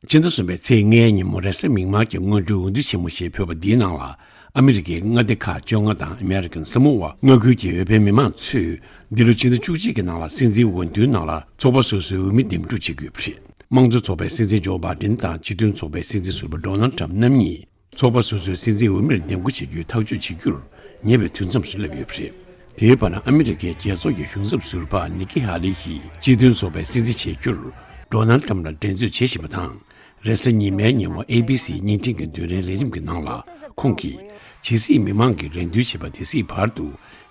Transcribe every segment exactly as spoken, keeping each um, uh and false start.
ཕྱི་ཟླ་གསུམ་པའི་ཚེས་ལྔའི་ཉིན་མོ་རེས་གཟའ་མིག་དམར་གྱི་སྔོན་འགྲོའི་འོས་བསྡུ་ཆེན་མོ་ཞེས་འབོད་པ་འདིའི་ནང་ལ། ཨ་མི་རི་ཀའི་མངའ་སྡེ་ཁག་བཅོ་ལྔ་དང་American Samoa མངའ་ཁུལ་གྱི་འོས་འཕེན་མི་མང་ཚོས། འདི་ལོ་ཕྱི་ཟླ་བཅུ་གཅིག་གི་ནང་ལ་སྲིད་འཛིན་འོས་བསྡུའི་ནང་ལ་ཚོགས་པ་སོ་སོའི་འོས་མི་འདེམས་སྒྲུག་བྱེད་ཀྱི་ཡོད་པ་རེད། དམངས་གཙོ་ཚོགས་པའི་སྲིད་འཛིན་ཇོ་བྷ་ཌེན་དང་སྤྱི་མཐུན་ཚོགས་པའི་སྲིད་འཛིན་ཟུར་པ་ཌོ་ནལ་ཊམ་རྣམ་གཉིས། ཚོགས་པ་སོ་སོའི་སྲིད་འཛིན་འོས་མིར་འདེམས་བསྐོ་བྱེད་རྒྱུའི་ཐག་གཅོད་བྱེད་རྒྱུར་ཉེ་བའི་དུས་མཚམས་སུ་སླེབས་ཡོད་པ་རེད། དེའི་བར་ན་ཨ་མི་རི་ཀའི་རྒྱལ་ཚོགས་ཀྱི་གཞུང་ཚབ་ཟུར་པ་ནི་ཀི་ཧ་ལི་ཡིས་སྤྱི་མཐུན་ཚོགས་པའི་སྲིད་འཛིན་བྱེད་རྒྱུར་ཌོ་ནལ་ཊམ་ལ་འགྲན་རྩོད་བྱེད་བཞིན་པ་དང་། རེས་གཟའ་ཉི་མའི་ཉིན་མོ་ཨེ་བི་སི་བརྙན་འཕྲིན་གྱི་བརྡུན་རིམ་ལས་རིམ་གྱི་ནང་ལ་ཁོང་གིས། ཇི་སྲིད་མི་མང་གིས་རེ་འདུན་བྱེད་པ་དེ་སྲིད་བར་དུ་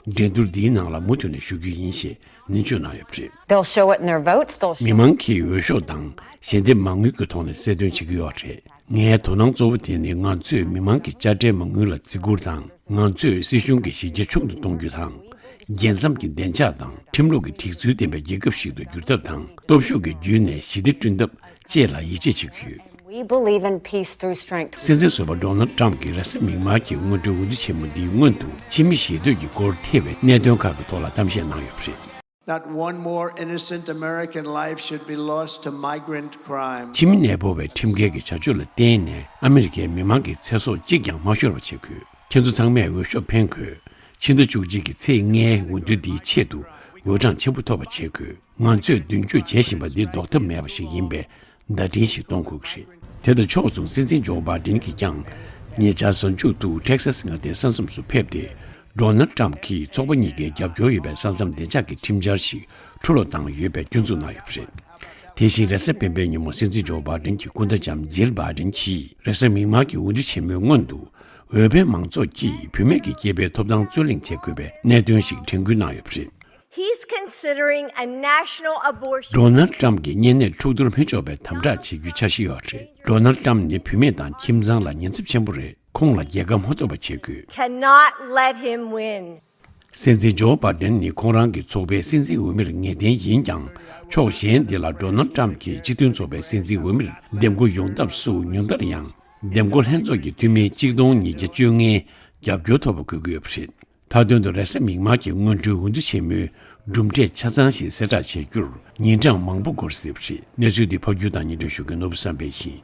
འགྲན་བསྡུར་འདིའི་ནང་ལ་མུ་མཐུད་ནས་ཞུགས་རྒྱུ་ཡིན་ཞེས་ནན་བརྗོད་གནང་ཡོད་པ་རེད། They'll show it in their votes. They'll show མི་མང་གིས་འོས་ཤོག་དང་ཞལ་འདེབས་མ་དངུལ་གྱི་ཐོག་ནས་གསལ་སྟོན་བྱེད་ཀྱི་ཡོད་རེད། ངའི་དོ་སྣང་གཙོ་བོ་དེ་ནི་ང་ཚོས་མི་མང་གི་དཔྱ་ཁྲལ་མ་དངུལ་ལ་བརྩི་བཀུར་དང་། ང་ཚོས་སྲིད་གཞུང་གི་གཞི་རྒྱ་ཆུང་དུ་གཏོང་རྒྱུ་དང་། རྒྱལ་མཚམས་ཀྱི་བདེ་འཇགས་དང་ཁྲིམས་ལུགས་ཀྱི་སྒྲིག་ཚུལ་ལྡན་པའི་རྒྱལ་ཁབ་ཞིག་ཏུ་འགྱུར་ཐབས་དང་། སྟོབས་ཤུགས་ཀྱི་བརྒྱུད་ནས་ཞི་བདེ་བསྐྲུན་ཐབས་བཅས་ལ་ཡིད་ཆེས་བྱེད་ཀྱི་ཡོད། We believe in peace through strength. སྲིད་འཛིན་ཟུར་པ་ཌོ་ནལ་ཊམ་གྱིས་རེས་གཟའ་མིག་དམར་གྱི་སྔོན་འགྲོའི་འོས་བསྡུ་ཆེན་མོ་འདིའི་སྔོན་དུ་ཕྱི་མི་ཞེ་འདོད་ཀྱི་སྐོར་ཐེ་བའི་གནད་དོན་ཁག་གི་ཐོག་ལ་གཏམ་བཤད་གནང་ཡོད་པ་རེད། Not one more innocent American life should be lost to migrant crime. ཕྱི་མི་གནས་སྤོ་བའི་ཁྲིམས་འགལ་གྱི་བྱ་སྤྱོད་ལ་བརྟེན་ནས་ཨ་མི་རི་ཀའི་མི་མང་གི་ཚེ་སྲོག་གཅིག་ཀྱང་མ་ཤོར་བ་བྱེད་དགོས། ཁྱེད་ཚོ་ཚང་མས་འོས་ཤོག་འཕེན་དགོས། ཕྱི་ཟླ་བཅུ་གཅིག་གི་ཚེས་ལྔའི་འོས་བསྡུ་འདིའི་ཆེད་དུ་འོས་གྲངས་ཆེན་པོ་ཐོབ་པ་བྱེད་དགོས། ང་ཚོས་མདུན་སྐྱོད་བྱེད་བཞིན་པ་འདི་ལྡོག་ཐབས་མེད་པ་ཞིག་ཡིན་པའི་བརྡ་འཕྲིན་ཞིག་གཏོང་དགོས་ཀྱི་རེད། དེ་དང་ཕྱོགས་མཚུངས་སྲིད་འཛིན་ཇོ་བྷ་ཌེན་གྱིས་ཀྱང་ཉེ་ཆར་གཟའ་མཇུག་ཏུ་ཊེག་སཱས་མངའ་སྡེའི་ས་མཚམས་སུ་ཕེབས་ཏེ། ཌོ་ནལ་ཊམ་གྱིས་ཚོགས་པ་གཉིས་ཀའི་རྒྱབ་སྐྱོར་ཡོད་པའི་ས་མཚམས་བདེ་འཇགས་ཀྱི་ཁྲིམས་འཆར་ཞིག་འཁྲུ་སློག་བཏང་ཡོད་པའི་སྐྱོན་འཛུགས་གནང་ཡོད་པ་རེད། དེ་བཞིན་རེས་གཟའ་སྤེན་པའི་ཉིན་མོ་སྲིད་འཛིན་ཇོ་བྷ་ཌེན་གྱི་སྐུ་ཟླ་ལྕམ་ཇིལ་བྷ་ཌེན་གྱིས་རེས་གཟའ་མིག་དམར་གྱི་འོས་བསྡུ་ཆེན་མོའི་སྔོན་དུ་འོས་འཕེན་མང་ཚོགས་ཀྱིས་བུད་མེད་ཀྱི་སྐྱེས་པའི་ཐོབ་ཐང་རྩོད་གླེང་བྱེད་དགོས་པའི་གནད་དོན་ཞིག་དྲན་སྐུལ་གནང་ཡོད་པ་རེད། He's considering a national abortion. ཌོ་ནལ་ཊམ་གྱིས་གཉན་ནད་འཁྲུག་གཏོར་སྨན་གཅོག་པའི་དམ་དྲག་བྱེད་རྒྱུའི་འཆར་གཞི་ཡོད་རེད། ཌོ་ནལ་ཊམ་ནི་བུད་མེད་དང་ཁྱིམ་ཚང་ལ་ཉེན་ཚབས་ཆེན་པོ་རེད། ཁོང་ལ་རྒྱལ་ཁ་མ་ཐོབ་པ་བྱེད་དགོས། Cannot let him win. སྲིད་འཛིན་ཇོ་བྷ་ཌེན་ནི་ཁོང་རང་གི་ཚོགས་པའི་སྲིད་འཛིན་འོས་མིར་ངེས་གཏན་ཡིན་ཀྱང་། ཕྱོགས་གཞན་འདི་ལ་ཌོ་ནལ་ཊམ་གྱིས་སྤྱི་མཐུན་ཚོགས་པའི་སྲིད་འཛིན་འོས་མིར་འདེམས་བསྐོ་ཡོང་ཐབས་སུ་ཉུང་མཐར་ཡང་འདེམས་བསྐོ་ལྷན་ཚོགས་ཀྱི་འཐུས་མི་གཅིག་སྟོང་ཉིས་བརྒྱ་བཅོ་ལྔའི་རྒྱབ་སྐྱོར་ཐོབ་པ་དགོས་ཀྱི་ཡོད་པ་རེད། མཐའ་དོན་དུ་རེས་གཟའ་མིག་དམར་གྱི་སྔོན་འགྲོའི་འོས་བསྡུ་ཆེན་མོའི་གྲུབ་འབྲས་ཆ་ཚང་ཞིག་གསལ་བསྒྲགས་བྱེད་རྒྱུར་ཉིན་གྲངས་མང་པོ་འགོར་སྲིད་པ་རེད། གནས་ཚུལ་འདི་ཕབ་སྒྱུར་དང་སྙན་སྒྲོན་ཞུ་མཁན་ནོར་བུ་བསམ་འཕེལ་ཡིན།